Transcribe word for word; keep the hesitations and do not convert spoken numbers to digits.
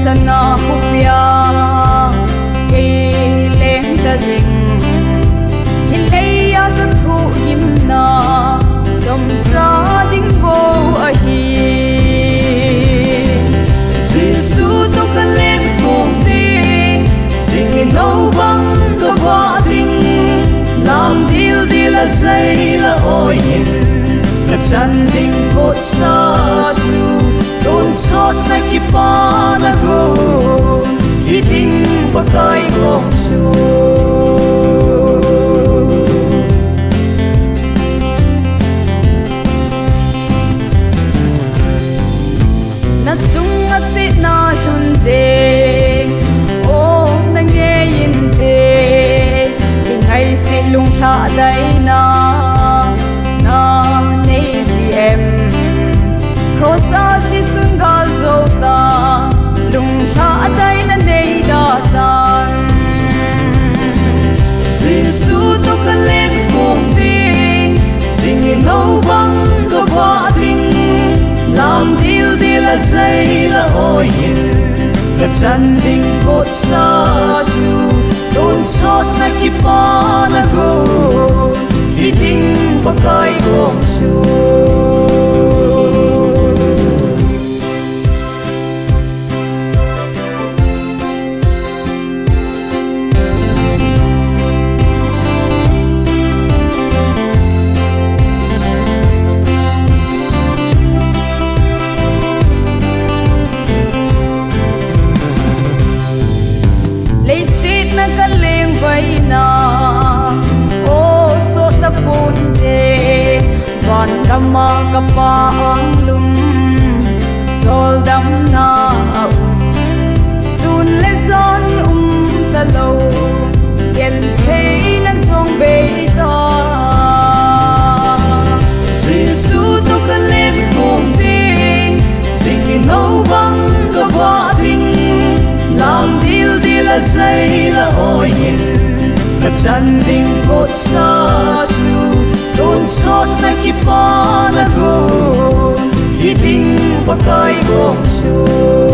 Na khopia kei leng ta ding, hilei a ka thohgimna chomcha ding bou ahi. Jesu toh ka leng khom ding, jingin nou bang ka vah ding, lam dildil a jai la oi in, ka chan ding photsa chu tonsotna kipana gou hi ding Pakai kong chu. Na chunga sihna lhun te, o na ngei inte, i ngaisih lunglhadaina na nei ji em? Cross a Jesun gal jou ta, lunglhadaina nei da tan. Jesu toh ka leng khom ding, jingin nou bang ka vah ding, lam dildil a jai la oi in, ka chan ding photsa chu tonsotna kipana gou hi ding Pakai kong chu. Leiset na ka leng vaina, o sot na ponte, van gam a ka Pa anglum choldamna a um, sun le jan um talou, gentheina jong bei ta. Jesu toh ka leng khom ding, jingin nou bang ka vah ding, lam dildil a jai la oi in, ka chan ding photsa chu tonsotna kipana gou hi ding Pakai kong chu.